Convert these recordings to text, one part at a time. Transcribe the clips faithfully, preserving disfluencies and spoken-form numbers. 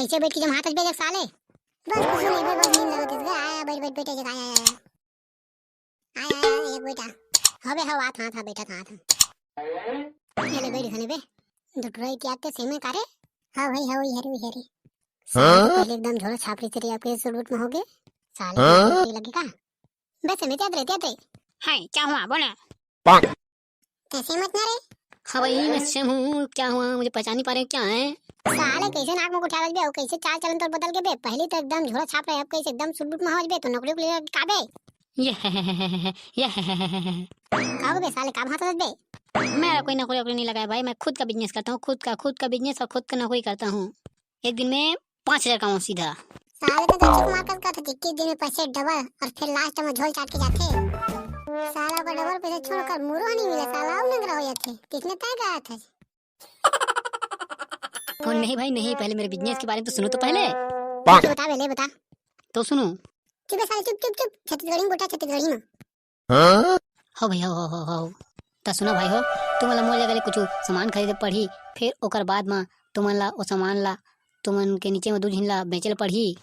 पीछे बैठ के जब हाथ बे जब साले। बस कुछ नहीं बे, बस नींद लगत इसके। आया, बैठ, बैठ, बैठ, आया, आया, आया। आया, आया, एक बैठा। हाँ बे, हाँ, हाथ, हाथ, हाँ, बैठा था, हाथ। ये ले, बैठ खाने बे। दो टुरा इतिहास के सेमे कारे। हाँ भाई, हाँ, वही हरी, वही हरी। साले तो पहले एकदम झोला छाप रही तेरी आपके सूट में हो गए। साले हाँ? को लगे का? बस मैं त्यात रे, त्यात रे। हाय, क्या हुआ? बोला। कैसे मत ना रे? हाँ भाई, मैं सेम हूँ। क्या हुआ? मुझे पहचान नहीं पा रहे, क्या है? साले कैसे नाक में उठा बे, कैसे चाल चलन तोर बदल के बे? पहले तो एकदम झोला छाप रहे, अब कैसे एकदम सूट बूट में हो बे? तो नौकरी वोकरी लगा के का बे? ये है, ये है। का हो बे साले, का भात बे? मैं कोई नौकरी वोकरी नहीं लगाया भाई, मैं खुद का बिजनेस करता हूँ, खुद का, खुद का बिजनेस और खुद का नौकरी करता हूँ। एक दिन में पाँच हजार कमाऊँ सीधा। साले तो अक्षय कुमार का था, इक्कीस दिन में पैसे डबल और फिर लास्ट में झोल चाट के जाते। साला का डबल पैसे छोड़कर मुरो नहीं मिला, साला और नंगरा हो जाते। कितने तय गया था? ओ नहीं भाई नहीं, पहले मेरे बिजनेस के बारे में तो सुनो तो पहले। तो बता बे, ले बता। तो सुनो। चुप बे साले, चुप, चुप, चुप। छत्तीसगढ़ी में बोलता, छत्तीसगढ़ी में। हाँ? हो भैया, हो, हो, हो। त सुना भाई हो, तुमन ला मोर जगह ले कुछ सामान खरीदे पड़ही, फिर ओकर बाद म तुमन ला ओ सामान ला तुमन के नीचे म दू झिन ला बेचे ल पड़ही।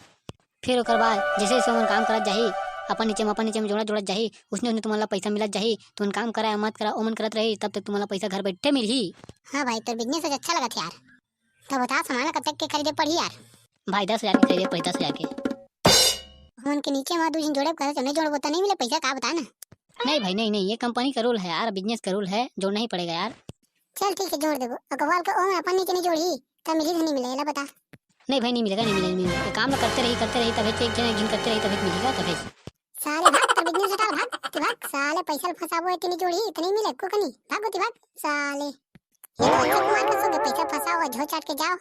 फिर ओकर बाद जैसे जैसे ओमन काम करत जाही, अपन नीचे म, अपन नीचे म जोड़त जोड़त जाही, उसने उसने तुमन ला पैसा मिलत जाही। तुमन काम करा या मत करा, ओमन करत रही, तब तक तुमन ला पैसा घर बैठे मिलही। हाँ भाई, तोर बिजनेस आज अच्छा लगत यार। त बता, सामान ला कतक के खरीदे पड़ही यार? भाई, दस हजार के खरीदे पड़ही, दस हजार के। हमन के नीचे म दू झिन जोड़े, कहे चल नहीं जोड़बो त नहीं मिले पैसा, का बता ना। नहीं भाई, नहीं, नहीं, ये कंपनी का रूल है यार, बिजनेस का रूल है, जोड़ना ही पड़ेगा यार। चल ठीक है, जोड़ देबो। अकवाल का ओम अपन नीचे नहीं जोड़ही, तब मिली तो नहीं मिले, एला बता। नहीं भाई, नहीं मिलेगा, नहीं मिलेगा, नहीं मिलेगा। काम में करते रही, करते रही, तभी एक झन, एक झन करते रही, तभी मिलेगा, तभी। साले भाग, तोर बिजनेस हटा, भाग, तू भाग, साले पैसा ल फंसाबो है कि नहीं जोड़ही, तो नहीं मिले, को कनी, भाग, तू भाग, साले। ये तो अक्षय कुमार का सो गए, पैसा फंसाओ और झोल चाट के जाओ।